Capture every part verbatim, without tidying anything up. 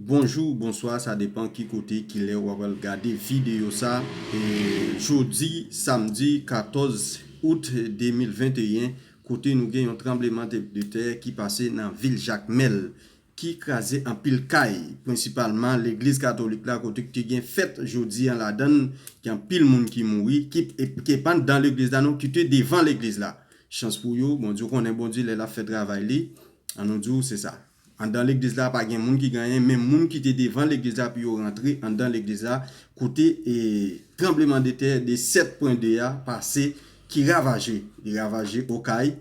Bonjou, bonswa, sa depann ki kote, ki lè w ap al gade videyo sa. E jodi, samdi katòz out de mil venteyen, kote nou gen yon tranbleman de, de tè ki pase nan vil Jakmèl, ki kraze anpil kay, prensipalman legliz katolik la, kote ki te gen fèt jodi an ladan l, gen anpil moun ki mouri, ki, e, ki pa t anndan legliz la non, ki te devan legliz la. Chans pou yo, Bondye konnen Bondye lè l ap fè travay li, an nou di w se sa. Anndan legliz la pa gen moun ki gen anyen, men moun ki te devan legliz la pou yo rantre anndan legliz la, kote, e, tranbleman de tè de sèt pwen de a pase, ki ravaje, li ravaje Okay.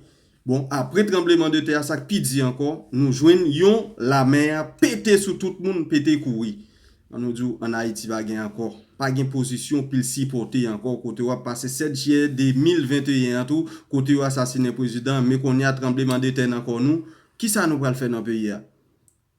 Bon, apre tranbleman de tè a, sa k pi di ankò, nou jwenn yon lamè a pete sou tout moun, pete kouri. An nou di w, ann Ayiti pa gen ankò. Pa gen pozisyon pou l sipòte ankò, kote w ap pase sèt jiyè de mil venteyen an tou, kote yo asasinen prezidan, men kounye a tranbleman de tè nan kò nou. Kisa nou pral fè nan peyi a?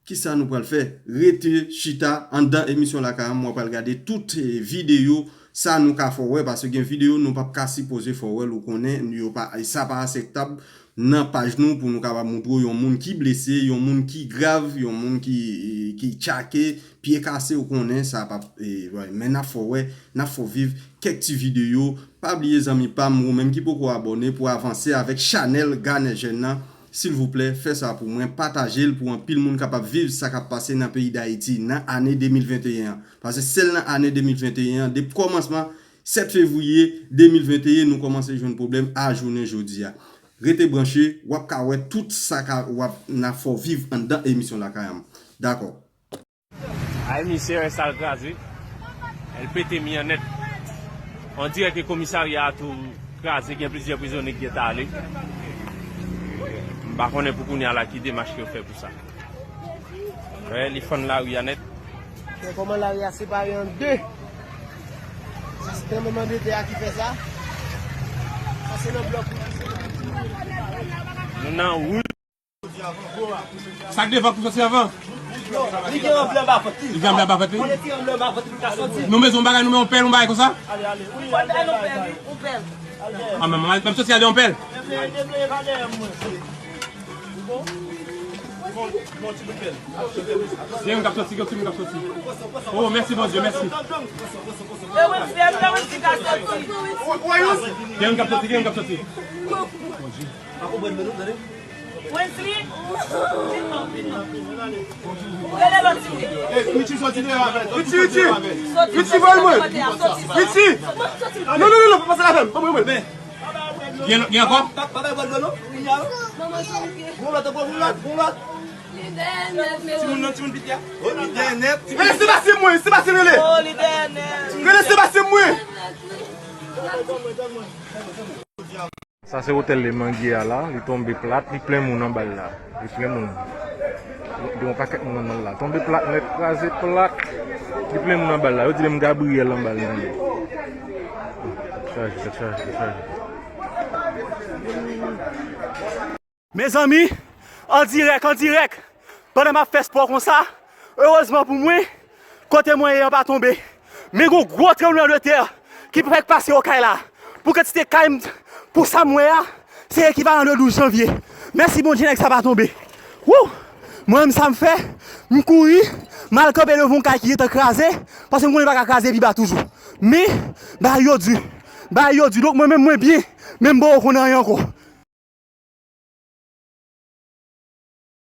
Kisa nou pral fè? Rete chita anndan emisyon Lakay an, mwen pral gade tout, eh, videyo, sa nou ka fè w wè, paske gen videyo nou p ap ka sipoze fè w wè l, ou konnen, yo pa, sa pa akseptab nan paj nou pou nou kapab montre w yon moun ki blese, yon moun ki grav, yon moun ki, ki tchake, pye kase, ou konnen, sa p ap, eh, men n ap fè w wè, n ap fè w viv kèk ti videyo. Pa bliye zanmi pa m, ou menm ki poko abòne, pou avanse avèk chanèl Ganè Jèn nan, silvouplè, fè sa pou mwen, pataje l pou anpil moun kapab viv sa k ap pase nan peyi Dayiti nan ane de mil venteyen an. Paske sèl nan ane de mil venteyen an, depi kòmansman sèt fevriye de mil venteyen, nou kòmanse jwenn pwoblèm a jounen jodi a. Rete branche, w ap ka wè tout sa ka, w ap, n ap fè w viv anndan emisyon Lakay an. Dakò. Ay, misye, wè sa l kraze. El pete mi an nèt. On dirè ke komisarya a tou kraze, gen plizyè prizonye ki gentan ale. M pa konnen pou kounye a la ki demach ke yo fè pou sa. Wè, li fann lari a nèt. Men kòman lari a separe an de? Sa se tranbleman de tè a ki fè sa. Sa se nan blòk. Nou nan wout. Sa k devan pou soti avan. Li gen anble anba vant li. Li gen anble anba vant li. Kote ti anble anba vant li ka soti. Nou bezwen yon bagay, nou met yon pèl, yon bagay konsa. Wi, al dèyè yon pèl, wi, yon pèl. Ah, men, men, men soti al dèyè yon pèl. Depleye, depleye pa dèyè mwen. Gen yon k ap soti, gen yon k ap soti. Oh, mèsi, Bondye, mèsi. Gen yon k ap soti, gen yon k ap soti. Wesley. Rele lòt ti wi. Richie, soti deyò avè l. Richie, Richie. Richie, voye mwen. Richie. Non, non, non, non, pa pase l avè m. Ban mwen, mwen. Gen, gen ankò? Pa, pa bay bwè dlo non. Gon lòt, gon lòt, gon lòt. Timoun nan, timoun piti a. Oh, li dèyè nèt. Rele Sebastien mwen, Sebastien rele. Oh, li dèyè nèt. Rele Sebastien mwen. Sa se otèl Le Manguier a la, li tonbe plat, li plen moun anba l la. Li plen moun. Gen yon pakèt moun anba l la. Tonbe plat nèt, kraze plat. Li plen moun anba l la. Yo di menm Gabriel anba l tonbe. Tèt chaje, tèt chaje, tèt chaje. Mezanmi, an dirèk, an dirèk, pandan m ap fè spò konsa, erezman pou mwen, kote mwen ye an pa tonbe. Men gon gwo tranbleman de tè ki fèk pase Okay la. Pou kantite kay m, pou sa m wè a, se ekivalan de douz janvye. Mèsi Bondye, nèg sa pa tonbe. Wou! Mwen menm sa m fè, m kouri, m al kanpe devan yon kay ki gentan kraze, paske m konnen li pa ka kraze pi ba toujou. Men, bagay yo di, bagay yo di. Donk mwen menm mwen byen, men m poko konn anyen ankò.